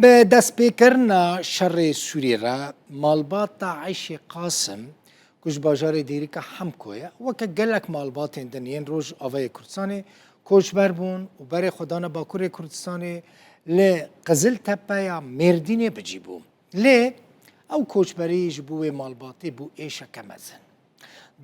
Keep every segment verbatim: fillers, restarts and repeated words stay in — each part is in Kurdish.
Bi destpêkirina şerê Sûriyê re malbata Eyşê Qasim ku ji bajarê Dêrika Hemko ye, weke gelek malbatên din yên Rojavayê Kurdistanê koçber bûn û berê xwe dane Bakurê Kurdistanê, li Qiziltepe ya Mêrdînê bi cî bû. Lê ew koçberî ji bo wê malbatê bû êşeke mezin.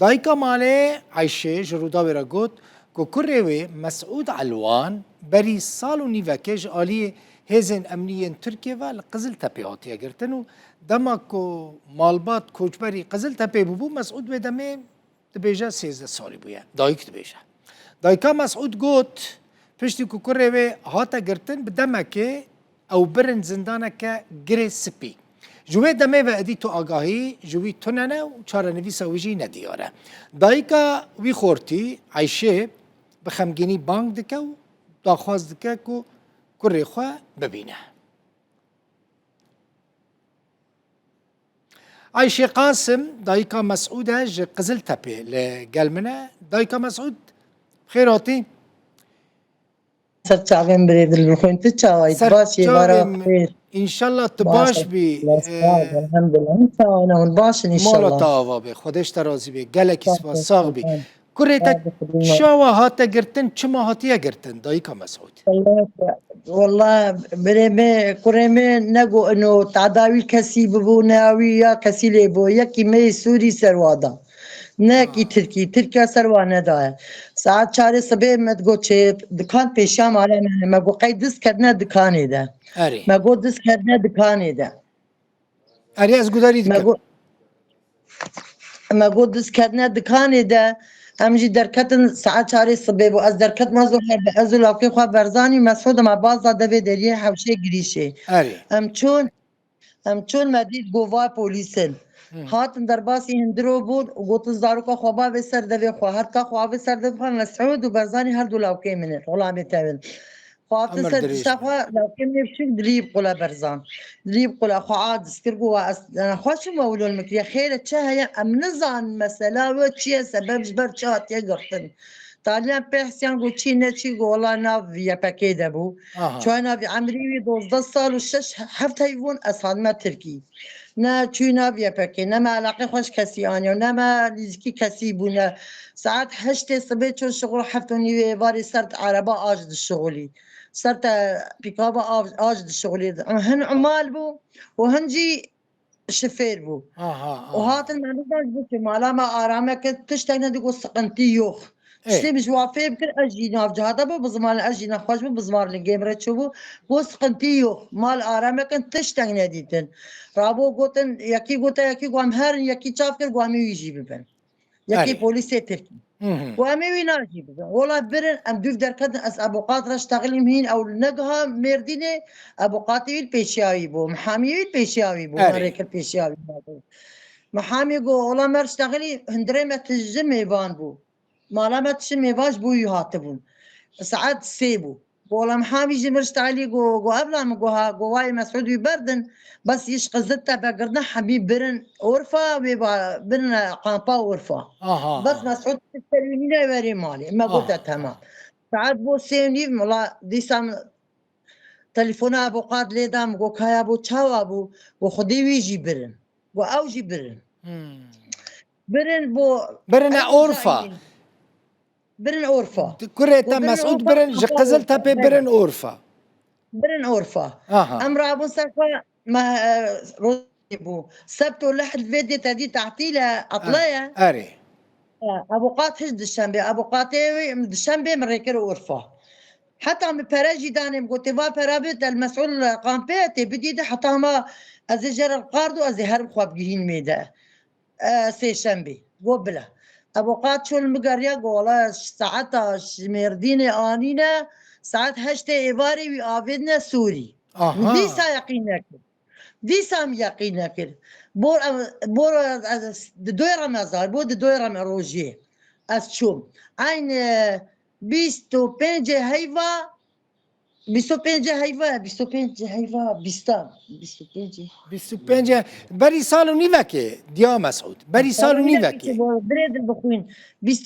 Dayika malê Eyşê ji Rûdawê re got ku kurê wê Mesûd Elwan berî sal û nîvekê ji aliyê hêzên emnî yên Tirkiyê ve li Qiziltepê hatiye girtin û dema ku malbat koçberî Qiziltepê bûbû, Mesûd wê demê dibêje sêzdeh salî bûye. Dayik dibêje. Dayika Mesûd got, piştî ku kurê wê hate girtin, bi demekê ew birin zindaneke girê spî. Ji wê demê ve êdî tu agahî ji wî tune ne û çarenivîsa wî jî nediyar e. Dayika wî xortî Eyşê bi xemgînî bang dike û daxwaz dike ku kurê xwe bibîne. Eyşê Qasim, dayika Mesûd e, ji Qiziltepê li gel min e. Dayika Mesûd, xêr hatî. Ser çavên birê dil bi xwên tu çawayî? Ser Baş ê, çavê bara min. Xêr. Înşallah tu Baş baş ol. bî. Sağ ol, Ee, elhamdülillah. Hûn çawa ne? Hûn baş in mala înşallah. Te ava be. Xwedê ji te razî be. Gelekî Sağ spas. ol, Sax bî. sağ ol. Kurê Sağ te ol, xwedê çawa hate girtin, çima hatiye girtin, dayika Mesûd? Wallahî, wallahî, birê me, kurê me ne go ino tedawî kesî bibû, ne awî ya kesî lê bû. Yekî me yê Sûrî ser wa da. Ne yekî Ha. Tirkî. Tirkiye ser wa nedaye. Saet çarê sibê me digot çê dikan pêşiya mala me. Me got qey diz ketine dikanê de. Erê. Me got diz ketine dikanê de. Erê, ez gudarî Me dikim. got, me got diz ketine dikanê de. Em jî derketin saet çarê sibê bû. Ez derketim, ez û her, ez û lawkê xwe Berzanî, Mesûd, me baz da devê deriyê hewşê girîşê. Erê. Em çûn, em çûn me dît go va polîs in. Hı. Hatin derbasî hindiro bûn û gotin zaroka xwe bavê ser devê xwe. Her ka xwe avê ser devê xwe, Mesûd û Berzanî her du lawkê min in, xulamê te bin. Xwe hatin Emir ser dirêj dişta be. Xwe, lawkê min ê biçûk dilî bi qula Berzan. Dilî bi qula xwe aciz kir, got, "Wa ez, e, xwe çima wilo min kiriye? Xêr e, çi heye? Em nizanin mesela we çi ye, sebeb ji ber çi hatiye girtin." Taliyan pê hesiyan got, "Çi ne çi?" Got, "Wela nav Y P G de bû." Aha. Çûye nav, emrî wî dozdeh sal û şeş heft heyvûn ez hatime Tirkî. Ne çûyî nav Y P G, ne me eleqê xwe ji kesî aniye, ne me nîzikî kesî bûne. Saet heştê sibê çû şixul, heft û nîvê êvarê ser ereba aş dişixulî. Ser te pîkaba av-, aş dişixulî. Hin umal bû û hin jî şifêr bû. Aha, Û aha. hatin me nizan ji bo çi mala me arame kir, tiştek nedî, got, "Sıkıntı yok." Ê. Tiştê min ji wan fêm kir, ez jî navcihata bû, bi ziman ez jî nexweş bû, bi ziman lingê min re çûbû. Got, "Sıkıntı yok. Mal arame kin, tiştek nedîtin." Rabû gotin, yekî gote, yekî got, "Em herin," yekî çav kir, got, "Em ê wî jî bibin." Yekî Erê. polîsê Tirkî. Hı hı. Got, "Em ê wî najî bibin." Wela birin, em dûv derketin, ez eboqat re ştexilîm hîn, ew li negiha Mêrdînê, eboqatê wî li pêşiya wî bû, mihamiyê wî li pêşiya wî bû, Erê. me rê kir pêşiya wî. Mihamî got, "Wela me ştexilî, hundirê me tije mêvan bû." Mala me tişt mêvan ji bo wî hatibûn. Saet sê bû. Go, "Wela mihamî jî mir ji talî," go, go, "Evla min," go, "ha," go, "Wayê Mesûd wî berdin. Bes yî ji Qiziltepe girtin, hemî birin Urfa, wê ba-, birin kampa Urfa." Aha, Bes aha. Mesûd ser wî nîne werê malê. Me got, Aha. "E, temam." Saet bû sê û nîv, wela dîsa min telefona avokat lê da, min go, "Kaya bû, çawa bû?" Go, "Xwedê wî jî birin." Go, "Ew jî birin." Hmm. Birin bo Birine ew Urfa. Birin Urfa. Kurê te Û birin Mesûd Urfa, birin, ji Urfa, Qiziltepê Urfa. birin Urfa. Birin Urfa. Aha. Em rabûn ser xwe me, e, rojê bû. Sebt û lehd vê dê tedî tahtîl e, etle ye. Erê. E, avokat hiç dişembê. Avokatê wî dişembê min rêkir Urfa. Heta min pere jî danê, min gotê, "Va pera bê, te li Mesûd li kampê tê bidî de, heta ma ez ê jê re qard û ez ê herim xwe bigihînim ê de." E, sêşembê. Go bila. Avokat çû li min geriya, go wela saeta ji Mêrdînê anîne, saet heştê êvarê wî avêtine Sûrî. Aha. Min dîsa yeqîn nekir. Dîsa min yeqîn nekir. Bor, bor, di doyê Remezan, bor di doyê Reme-, rojê. Ez çûm. Eyn, e, bîst û pêncê heyva Bîst û pêncê heyva, bîst û pêncê heyva, bîsta, bîst û pêncê. Bîst û pêncê, berî sal û nîvekê, Diya Mesûd. Berî sal û nîvekê. Birê dil bixwîn. Bîst,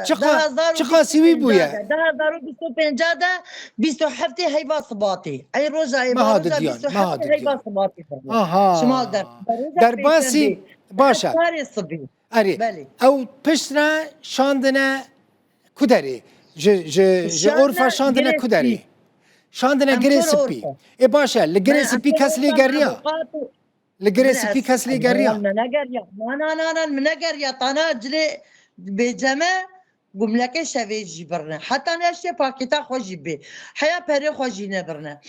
Çiqa, çiqa sîwî bûye? Di hezar û bîst û pênca de, bîst û heftê heyva Sibatê. Ey roja ê Meha roja didiyan, bîst û heftê heyva Sibatê. Aha. Şimal der. Derbasî, baş e. Karê sibî. Erê, ew piştre şandine ku derê? Ji, ji, ji Urfa şandine ku derê? Şandine Girê Sipî. Ê baş e, li Girê Sipî kes lê geriya? Li Girê Sipî kes lê geriya? Me negeriya. Na, na, na, na, min negeriya. Tana cilê bêceme gumlekê şevê jî birine. Heta neştê pakêta xwe jî bê. Heya perê xwe jî nebirine.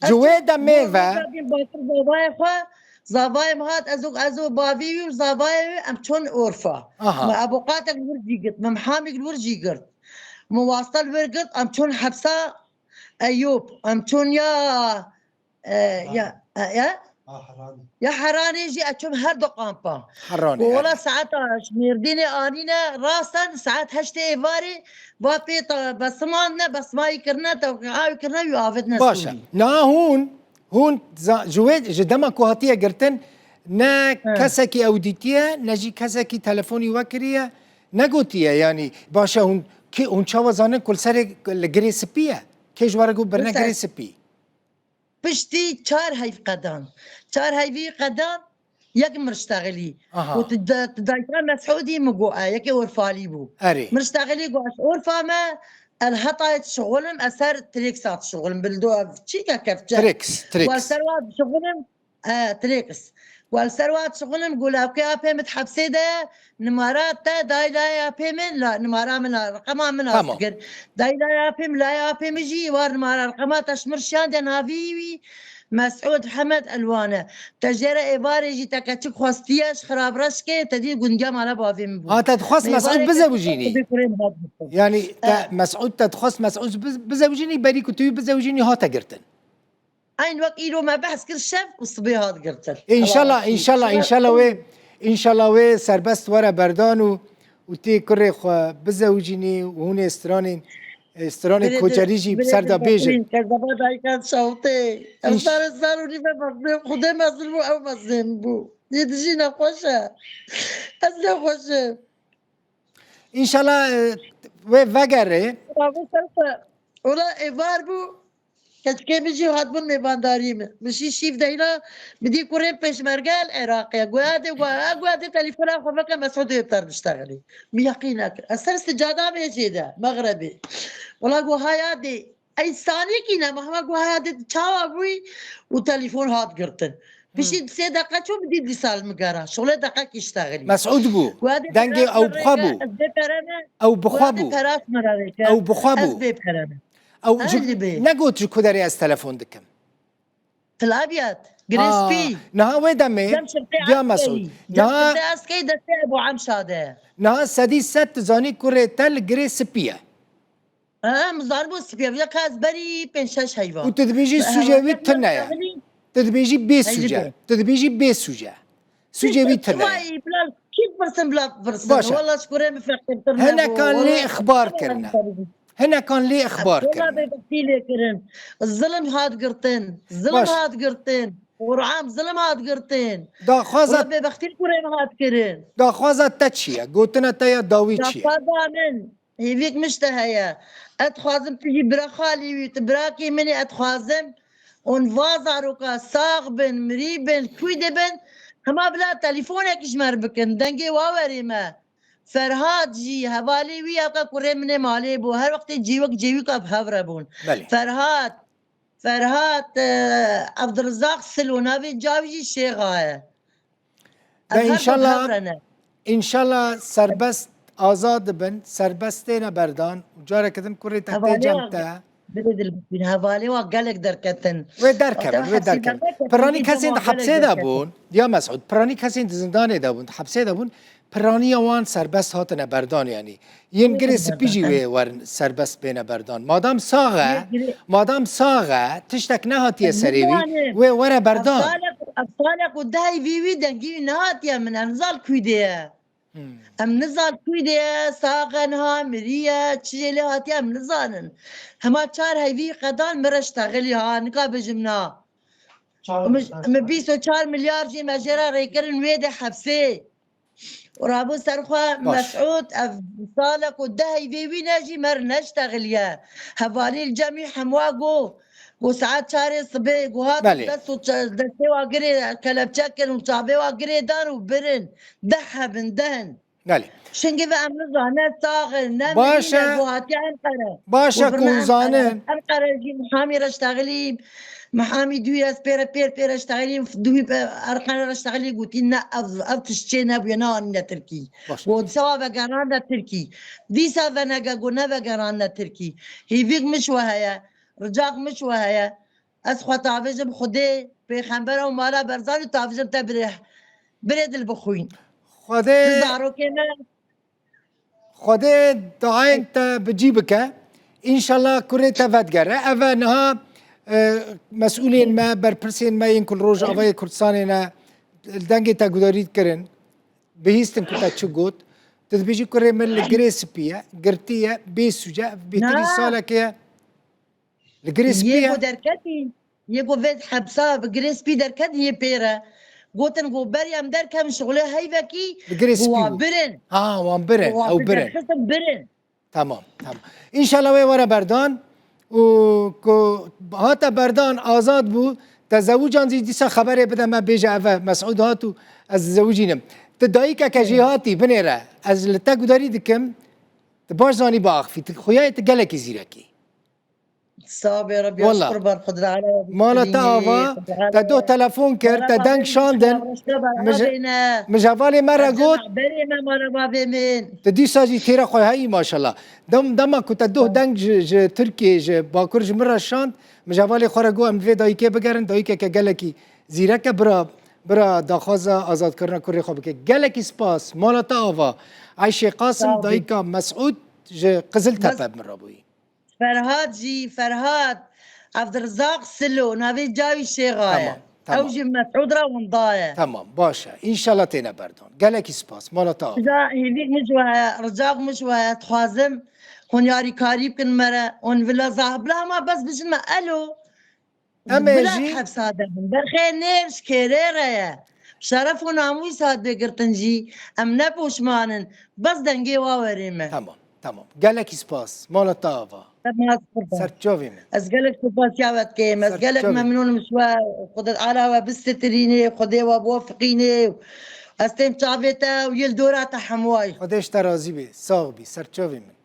Ji wê demê ve. Batir zavayê xwe, zavayê min hat, ez û, ez û bavî wî û zavayê wî em çûn Urfa. Aha. Min eboqatek li wir jî girt, min mihamîk li wir jî girt. Min wasta li wir girt, em çûn hepsa Eyûb, em çûn ya, e, ya, e, ya? Ya Heranê jî em çûn her du kampa. Heranê, wela saeta ji Mêrdînê anîne rasten saet heştê êvarê va pê te besimandine, besimayî kirine, tewqîayî kirine, wî avêtine Sûrî. Baş e. Niha hûn Hûn za-, ji wê, ji dema ku hatiye girtin, ne kesekî ew dîtiye, ne jî kesekî telefonî we kiriye, negotiye, yanî, baş e, hûn kê, hûn çawa zanin ku li serê, li Girê Sipî ye? Kê ji we re got birine Girê Sipî? Piştî çar heyv qedan. Çar heyvî qedan, yek mirştexilî. Aha. Û tu da-, tu dayika Mesûdî min got, e, yekê Urfalî bû. Erê. Mirştexilî got, ez Urfa me, el hetayê dişixulim, ez ser Trêksa dişixulim. Bildo ev çîke kevçe. Trêks, Trêks. Got, ez ser wa dişixulim, e, Trêks. Got, ez ser wa dişixulim, got, lawkê apê min di hepsê de, nimara te, dayî layê apê min, la, nimara min, la, reqema min, tamam, dikir. Dayî layê apê min, layê apê min jî, war nimara reqema te ji min şiyandiye navî wî, Mesûd Hemed Elwane. Te jê re êvarê jî te keçik xwestiye, ji xirabreşkê, te dî gundiya mala bavê min bû. Ha, te dixwest Mesûd bizewicînî? Yanî te Mesûd, te dixwest Mesûd biz-, bizewicînî, berî ku tu wî bizewicînî hate girtin? Eyn wek îro me behs kir, şev û sibê hat girtin. Înşallah, înşallah, înşallah wê, înşallah wê serbest were berdan û û tê kurê xwe bizewicînî û hûn ê stranên, ê stranên koçerî jî bi ser de bêjin. Kezeba dayika şawtê. Ez dar, ez dar û nîve mezlûm, Xwedê mezlûm bû, ew mezlûm bû. Yê dijî nexweş e. Ez nexweş im. Înşallah, e, wê vegerê. Wala êvar bû. Keçikê min jî hatibûn mêvandarî min. Min şî şîv deyna, min dî kurên pêşmerge li Iraqê. Goya dê, goya, goya dê telefona xwe veke Mesûdê ter diştexilî. Min yeqîn nekir. Ez ser sicada vê jê de, mexrebê. Wala go haya dê. Ey sanîkî ne, mehma go haya dê çawa bûyî û telefon hat girtin. Piştî sê deqe çû min dî dîsa li min gera. Şolê deqekî iştexilî. Mesûd bû. Dengê ew bi xwe bû. Ez bê pere me. Ew bi xwe bû. Peraş min re veke. Ew bi xwe bû. Ez bê pere me. Ew ji, negot ji ku derê ez telefon dikim? Tilabiyat, Girê Spî. Niha wê demê, Diya Mesûd. Niha Şirtê Eskey destê Ebu Emşa de. Niha sedî sed tu zanî kurê te li Girê Spî ye. Em zanibû Spî ye. Vêya ka ez berî pênc şeş heyva. Û tu dibêjî sûcê wî tune ye. Tu dibêjî bê sûce. Tu dibêjî bê sûce. Sûcê wî tune ye. Çima bila kî pirsin bila pirsin? Baş e. Wala ji kurê min feqîrtir nebû. Hinekan lê ixbar kirine. Hinekan lê ixbar kirine. Wala bêbextî lê kirin. Zilim hat girtin. Zilim hat girtin. Qur'an zilim hat girtin. Daxwaza. Wala bêbextî kurê min hat kirin. Daxwaza te çi ye? Gotina te ya dawî çi ye? Daxwaza min. Hêvîk min ji te heye. Ez dixwazim tu jî bira xalî wî, tu birakî min î, ez dixwazim hûn va zaroka sax bin, mirî bin, kûy de bin, hema bila telefonekî ji me re bikin, dengê wa werê me. Ferhat jî, hevalê wî ewka kurê min ê malê bû. Her wextê cêwik cêwika bi hev re bûn. Belê. Ferhat, Ferhat, e, Evdirizaq Silo, navê cawî jî Şêxa ye. Ve înşallah, înşallah serbest, azad dibin, serbest têne berdan û careke din kurê te tê cem te. Birê dil bibîn, hevalê wa gelek derketin. Wê derkevin, wê derkevin. Piranî kesên di hepsê de bûn, ya Mesûd, piranî kesên di zindanê de bûn, di hepsê de bûn, piraniya wan serbest hatine berdan, yanî. Yên Girê Spî jî wê werin serbest bêne berdan. Madam sax e, madam sax e, tiştek nehatiye serê wî, wê were berdan. Ev salek û dehî vî wî dengî wî nehatiye min, em zal kûdê ye. Em nizan kû de ye, sax e niha, mirî ye, çi jê lê hatiye em nizanin. Hema çar heyvî qedan min re ştexilî ha, nika bijim na. Min, min bîst û çar milyar jî me jê re rêkirin wê de hepsê. Û rabû ser xwe Mesûd, ev salek û deh heyvê wî ne jî me re neştexiliye. Hevalî li cemî hemwa got, got saet çarê sibê, got hat Belê. dest û ça-, destê wa girê kelepçe kirin û çavê wa girê dan û birin. Deh hebin, deh in. Belê. Şingê ve em nizane sax in, ne Baş mirî ne e. got hatiye Enqere. Baş e Got ku birine Enqere. zanin. Enqere jî mihamî re ştexilî, mihamî dû ye, ez pê re pêr pê re ştexilî, dû Enqere re ştexilî gotî ne ev, ev tişt çê nebûye, ne anîne Tirkî. Baş. Got sewa vegerane Tirkî. Dîsa venege got ne vegerane Tirkî. Hêvîk min ji we heye, ricak min ji we heye. Ez xwe tavêjim Xwedê, pêxember û mala Berzanî tavêjim te birê, birê dil bixwîn. Xwedê, Tu zarokê me. Xwedê duayên te bi cî bike. Înşallah kurê te vedigere. Ev e niha, e, mesûlên me, berpirsên me yên ku li Rojavayê Kurdistanê ne, li dengê te gudarî dikirin. Bihîstin ku te çi got. Tu dibêjî kurê min li girê spî ye, girtî ye, bê sûc e. Bêtirî Na. salekê ye. Li girê spî Yê ye. ku derketî, yê ku vê hepsa bi girê spî derketî yê pê re. Gotin ku berî em derkevin şixulê heyvekî, Li girê ku spî wan bû. birin. Ha, wan birin, Ku wan ew birin. derxistin birin. Tamam, tamam. Înşallah wê were berdan û ku hate berdan azad bû, te zewicandî dîsa xeberê bide me bêje eve Mesûd hat û ez zewicînim. Tu dayikeke jêhatî binêre. Ez li te gudarî dikim. Tu baş zanî biaxifî. Tu xuyayê tu gelekî zîrekî. Sağ be Rabbi, Wala. Şükür bar Xwedê Teala. Mala te ava, te doh telefon kir, te deng şandin. Mij-, mijavalê me re got. Berê me mala bavê min. Tu dîsa jî têra xwe heyî maşallah. Dem, dema ku te doh deng ji, ji Tirkiyê, ji Bakur ji min re şand, mijavalê xwe re got em vê dayikê bigerin, dayikeke gelekî zîrek e, bira, bira daxwaza azadkirina kurê xwe bike. Gelekî spas, mala te ava. Ayşê Qasim, Sağ ol. dayika Mesûd ji Qiziltepe Bes- bi min re bûyî. Ferhat jî, Ferhat, Evdirizaq Silo, navê cawî Şêxa ye. Tamam, tamam. Ew jî Mesûd re winda ye. Tamam, baş e. Înşallah têne berdan. Gelekî spas. Mala te ava. Rica hêvîk min ji we heye, ricak min ji we heye, dixwazim hûn yarîkarî bikin me re, hûn vila zahbila hema bes bijin me, elo. Em ê Bila jî hepsa de bin. Berxê nêr ji kêrê re ye. Şeref û namûs hat bê girtin jî. Em ne poşman in. Bes dengê wa werê me. Tamam, tamam. Gelekî spas. Mala te ava. Te nas qurban. Ser çavê min. Ez gelek spasiya we dikim. Ez Ser gelek çavê min. memnûn im ji we. Xwedê Teala we bistitirînê, Xwedê we biwefiqînê. Ez têm çavê te û yê li dora te hemway. Xwedê ji te razî bê. Sax bî. Ser çavê min.